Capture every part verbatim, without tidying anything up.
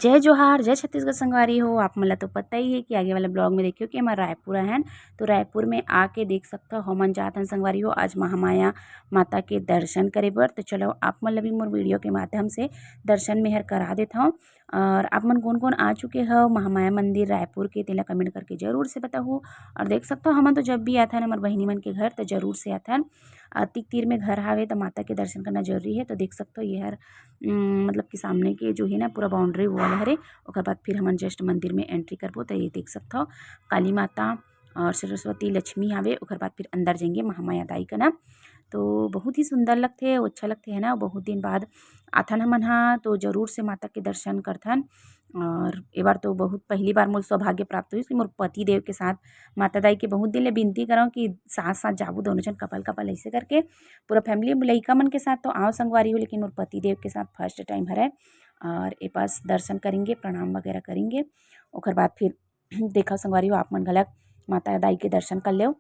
जय जोहार, जय छत्तीसगढ़ संगवारी हो। आप मन ला तो पता ही है कि आगे वाला vlog में देखियो कि हमर रायपुर आहन, तो रायपुर में आके देख सकथो, हमन जात हन संगवारी हो आज महामाया माता के दर्शन करे बर। तो चलो, आप मन ला भी मोर video के माध्यम से दर्शन मेहर करा देथव। और आप मन कोन कोन आ चुके हो महामाया मंदिर रायपुर के, तेला comment करके जरूर से बताहू। और देख सकथो, हमन तो जब भी आथन हमर बहिनी मन के घर, तो जरूर से आथन। अ, तीक तीर में घर हावे, तो माता के दर्शन करना जरूरी है। तो देख सकथो, ये हर, उम, मतलब कि सामने के जो है ना, पूरा boundary wall हरे। ओकर बाद फिर हमन just मंदिर में entry करबो, तो ये देख सकथो, काली माता और सरस्वती, लक्ष्मी हावे। ओकर बाद फिर अंदर जाएंगे महामाया दाई कना। तो बहुत ही सुंदर लगथे, अच्छा लगथे, है ना। बहुत दिन बाद आथन हमन हा, तो जरूर से माता के दर्शन करथन। और ए बार तो बहुत पहली बार मोर सौभाग्य प्राप्त होइस कि मोर पति देव के साथ माता दाई के बहुत दिन ले बिनती करव कि साथ साथ जाबो दोनों झन couple couple, ऐसे करके पूरा family लइका मन के साथ तो आव संगवारी हो, लेकिन मोर पति देव के साथ first time हरे। और ए पास दर्शन करेंगे, प्रणाम वगैरह करेंगे, ओकर बाद फिर देखव संगवारी हो, आप मन घलक माता दाई के दर्शन कर लेव।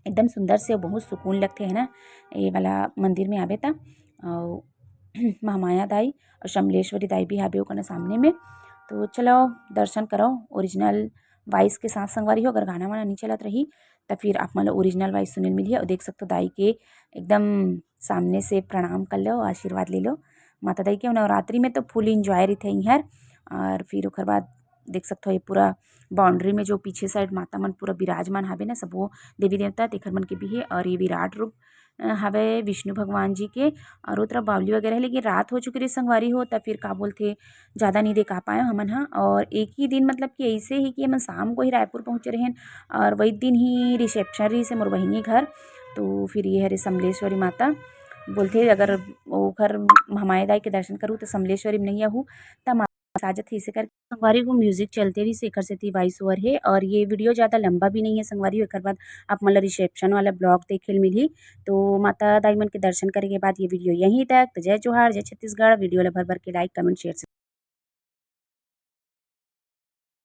एकदम सुंदर से, बहुत सुकून लगथे, है ना, ये वाला मंदिर में आबे त। अउ महामाया दाई और शमलेश्वरी दाई भी हाबे ओकर सामने में। तो चलो, दर्शन करव original voice के साथ संगवारी हो। अगर गाना वाना नहीं चलत रही, त फिर आप मन ल original voice सुने ल मिलही। और देख सकथो, दाई के एकदम सामने से प्रणाम कर लो, आशीर्वाद ले लो माता दाई के। नवरात्रि में तो full enjoy रहिथे इहर। और फिर ओकर बाद देख सकथो, ये पूरा boundary में जो पीछे side माता मन पूरा विराजमान हावे ना, सबो देवी देवता, तेखर मन के भी हे। और ये विराट रूप, अ, हावे विष्णु भगवान जी के। और वो तरफ बावली वगैरह है, लेकिन रात हो चुकी रही संगवारी हो, त फिर का बोलथे, ज़्यादा नहीं देखा पाए हमन हा। और एक ही दिन, मतलब कि ऐसे ही कि हमन शाम को ही रायपुर पहुँचे रहेन और वही दिन ही reception रही से मोर बहिनी घर। तो फिर ये हरे समलेश्वरी माता बोलथे, अगर ओखर महामाया दाई के दर्शन करू तो समलेश्वरी में नहीं आहू, त माता साजत ही से करके संगवारी को music चलते रही से, एकर सेती voice over है। और ये video ज़्यादा लंबा भी नहीं है संगवारी हो, एकर बाद आप मन ला reception वाला vlog देखे ल मिलही। तो माता दाई मन के दर्शन करे के बाद ये video यहीं तक। तो जय जोहार, जय छत्तीसगढ़। Video ला भर भर के like, comment, share से